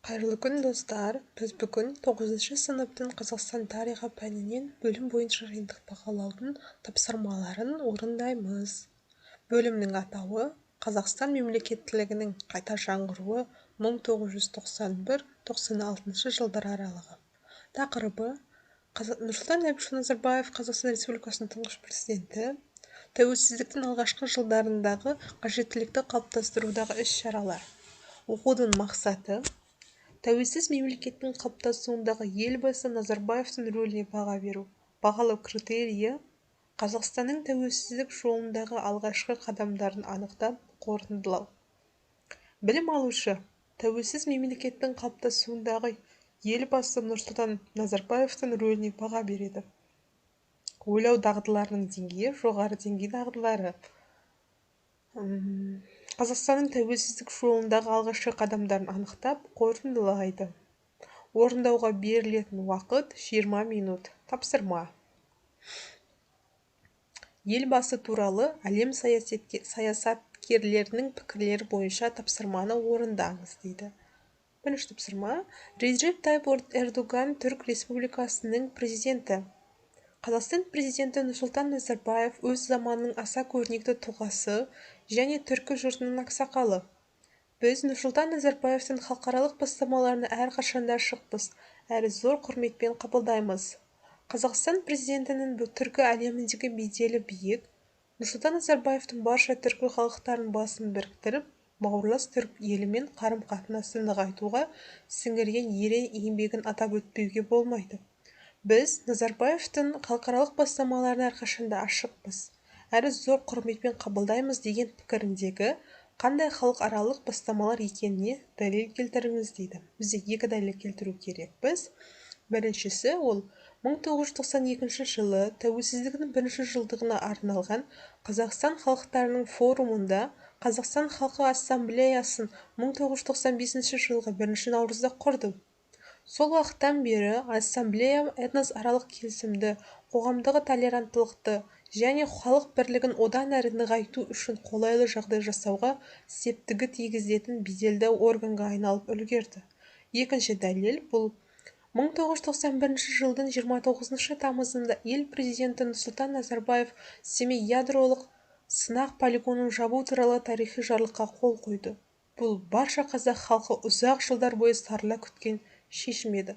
Қайырлы күн, достар! Біз бүгін 9 сыныптың Қазақстан тарихы пәнінен бөлім бойынша жиынтық бағалаудың тапсырмаларын орындаймыз. Бөлімнің атауы Қазақстан мемлекеттілігінің қайта жаңғыруы 1991-96 жылдар аралығы. Тақырыбы Нұрсұлтан Әбішұлы Назарбаев, Қазақстан Республикасының тұңғыш президенті, тәуелсіздіктің алғашқы жылдарындағы қажеттілікті қалыптастырудағы іс-шаралар. Оқудың мақсаты: тәуелсіз мемлекеттің қалыптасуындағы Елбасы Назарбаевтың рөліне баға беру. Бағалау критерийі: Қазақстанның тәуелсіздік жолындағы алғашқы қадамдарын анықтап, қорытындылау. Білім алушы тәуелсіз мемлекеттің қалыптасуындағы Елбасы Нұрсұлтан Назарбаевтың рөліне баға береді. Ойлау дағдыларының деңгейі жоғары деңгей дағдылары. Қазақстанның тәуелсіздік жолындағы алғашқы қадамдарын анықтап, қорытындылайды. Орындауға берілетін уақыт 20 минут. Тапсырма. Елбасы туралы әлем саясаткерлерінің пікірлері бойынша тапсырманы орындаңыз дейді. Бірінші тапсырма. Реджеп Тайып Эрдоган, Түрік Республикасының президенті. Қазақстан президенті Нұрсұлтан Назарбаев өз заманының аса көрнекті тұлғасы және түркі жұртының ақсақалы. Біз Нұрсұлтан Назарбаевтың халықаралық бастамаларына әрқашанда ашықпыз, әрі зор құрметпен қабылдаймыз. Қазақстан президентінің түркі әлеміндегі беделі биік. Нұрсұлтан Назарбаевтың барша түркі халықтарының басын біріктіріп, бауырлас түрік елімен қарым-қатынасты нығайтуға сіңірген ерен еңбегін атап өтпеуге болмайды. Біз Назарбаевтың халықаралық бастамаларына әрқашанда ашықпыз, әрі зор құрметпен қабылдаймыз деген пікіріндегі қандай халықаралық бастамалар екеніне дәлел келтіріңіз дейді. Бізде екі дәлел келтіру керекпіз. Біріншісі ол 1992 жылы тәуелсіздігінің бірінші жылдығына арналған Қазақстан халықтарының форумында Қазақстан халқы ассамблеясын 1995 жылғы 1 наурызда құрды. Сол уақыттан бері ассамблея этносаралық келісімді, қоғамдағы толеранттылықты және халық бірлігін одан әрі нығайту үшін қолайлы жағдай жасауға септігі тигізетін беделді органға айналып үлгерді. Екінші дәлел бұл 1991 жылдың 29 тамызында ел президенті Нұрсұлтан Назарбаев Семей ядролық сынақ полигонын жабу туралы тарихи жарлыққа қол қойды. Бұл барша қазақ халқы ұзақ жылдар бойы сарыла күткен шешім еді.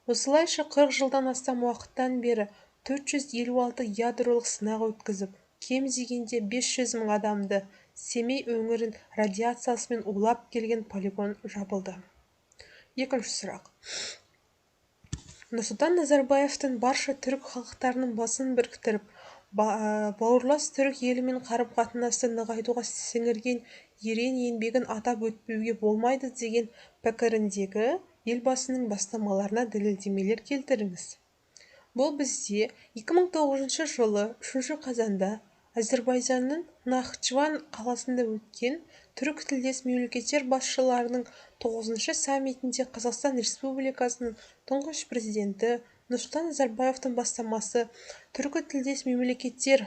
Осылайша 40 жылдан астам уақыттан бері 456 ядролық сынақ өткізіп, кем дегенде 500 мың адамды Семей өңірін радиациясымен улап келген полигон жабылды. Екінші сұрақ. Нұрсұлтан Назарбаевтың барша түрік халықтарының басын біріктіріп, бауырлас түрік елімен қарым-қатынасты нығайтуға сіңірген ерен еңбегін атап өтпеуге болмайды деген пікіріндегі Елбасының бастамаларына дәлелдемелер келтіріңіз. Бұл бізде 2009 жылы 3 қазанда Әзербайжанның Нахчыван қаласында өткен түркі тілдес мемлекеттер басшыларының 9 саммитінде Қазақстан Республикасының тұңғыш президенті Нұрсұлтан Назарбаевтың бастамасы түркі тілдес мемлекеттер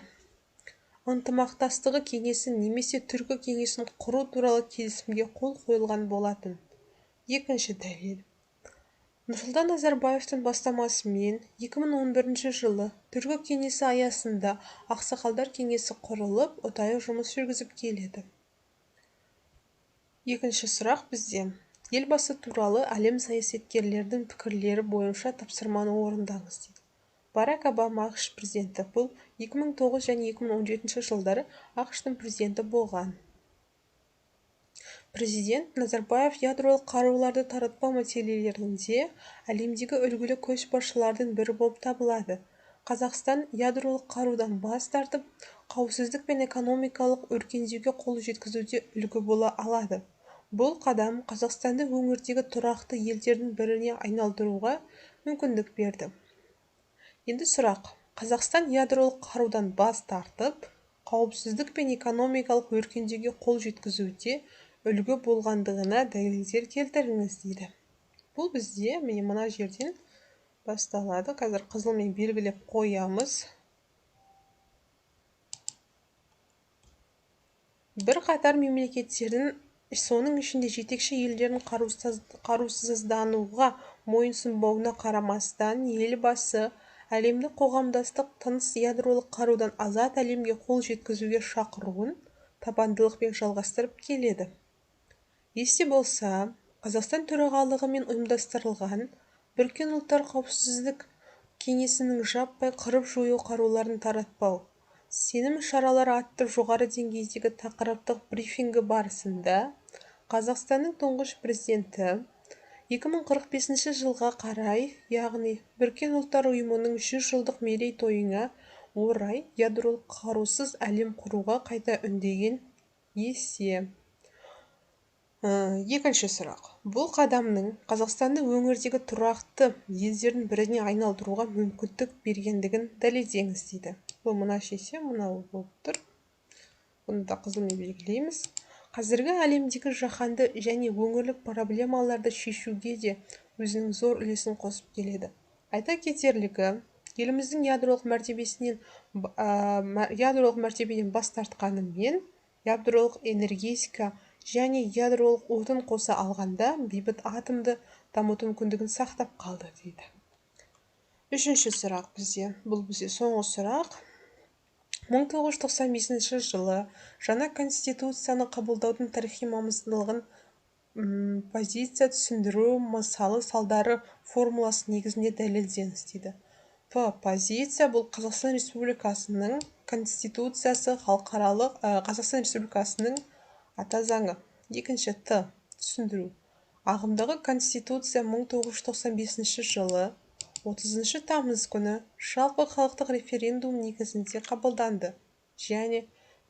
ынтымақтастығы кеңесін немесе Түркі кеңесін құру туралы келісімге қол қойылған болатын. Екінші дәлел. Нұрсұлтан Назарбаевтың бастамасымен 2011 жылы Түркі кеңесі аясында Ақсақалдар кеңесі құрылып, ұдайы жұмыс жүргізіп келеді. Екінші сұрақ бізде. Елбасы туралы әлем саясаткерлерінің пікірлері бойынша тапсырманы орындаңыз дейді. Барак Обама, АҚШ президенті. Бұл 2009 және 2017 жылдары АҚШ-тың президенті болған. Президент Назарбаев ядролық қаруларды таратпау мәселелерінде әлемдегі үлгілі көшбасшылардың бірі болып табылады. Қазақстан ядролық қарудан бас тартып, қауіпсіздік пен экономикалық өркендеуге қол жеткізуде үлгі бола алады. Бұл қадам Қазақстанды өңірдегі тұрақты елдердің біріне айналдыруға мүмкіндік берді. Енді сұрақ. Қазақстан ядролық қарудан бас тартып, қауіпсіздік пен экономикалық өркендеуге қол жеткізуде үлгі болғандығына дәлелдер келтіріңіз дейді. Бұл бізде міне мына жерден басталады. Қазір қызылмен белгілеп қоямыз. Бірқатар мемлекеттердің соның ішінде жетекші елдердің қарусыздануға мойынсұнбауына қарамастан, Елбасы әлемдік қоғамдастық тыныс ядролық қарудан азат әлемге қол жеткізуге шақыруын табандылықпен жалғастырып келеді. Есте болса, Қазақстан төрағалығымен ұйымдастырылған Біріккен Ұлттар Қауіпсіздік Кеңесінің жаппай қырып-жою қаруларын таратпау сенім шаралары атты жоғары деңгейдегі тақырыптық брифингі барысында Қазақстанның тұңғыш президенті 2045 жылға қарай, яғни Біріккен Ұлттар Ұйымының 100 жылдық мерейтойына орай ядролық қарусыз әлем құруға қайта үндеген есе. Екінші сұрақ. Бұл қадамның Қазақстанды өңірдегі тұрақты елдердің біріне айналдыруға мүмкіндік бергендігін дәлелдеңіз дейді. Бұл мына шеше, мынау болып тұр. Бұны да қызылмен белгілейміз. Қазіргі әлемдегі жаһанды және өңірлік проблемаларды шешуге де өзінің зор үлесін қосып келеді. Айта кетерлігі, еліміздің ядролық мәртебеден бас тартқанымен, ядролық энергетика және ядролық отын қоса алғанда бейбіт атомды дамыту мүмкіндігін сақтап қалды дейді. Үшінші сұрақ бізде, бұл бізде соңғы сұрақ. 1995 жылы жаңа конституцияны қабылдаудың тарихи маңыздылығын позиция түсіндіру мысалы салдары формуласы негізінде дәлелдеңіз дейді. П. Позиция бұл Қазақстан Республикасының Конституциясы, халықаралық Қазақстан Республикасының ата заңы. Екінші Т. Түсіндіру. Ағымдағы Конституция 1995 жылы 30 тамыз күні жалпы халықтық референдум негізінде қабылданды және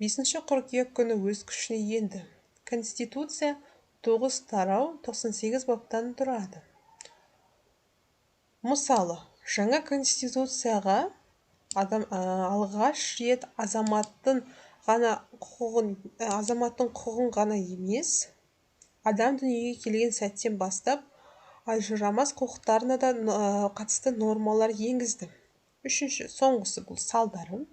5 қыркүйек күні өз күшіне енді. Конституция 9 тарау 98 баптан тұрады. Мысалы, жаңа Конституцияға алғаш рет азаматтың құқығын ғана емес, адам дүниеге келген сәттен бастап ажырамас құқықтарына да қатысты нормалар енгізді. Үшінші, соңғысы бұл салдары.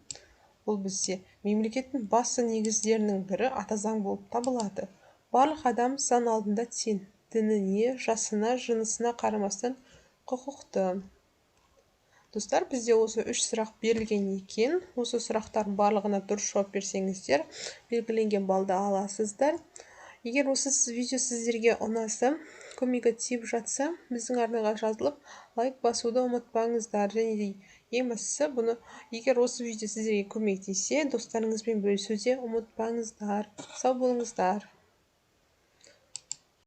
Бұл бізде мемлекеттің басты негіздерінің бірі ата заң болып табылады. Барлық адам заң алдында тең, дініне, жасына, жынысына қарамастан құқықты. Достар, бізде осы 3 сұрақ берілген екен. Осы сұрақтардың барлығына дұрыс жауап берсеңіздер, белгіленген балды аласыздар. Егер осы видео сіздерге ұнаса, көмегі тиіп жатса, біздің арнаға жазылып, лайк басуды ұмытпаңыздар. Және де ең бастысы, бұны егер осы видео сіздерге көмектессе, достарыңызбен бөлісуді ұмытпаңыздар. Сау болыңыздар.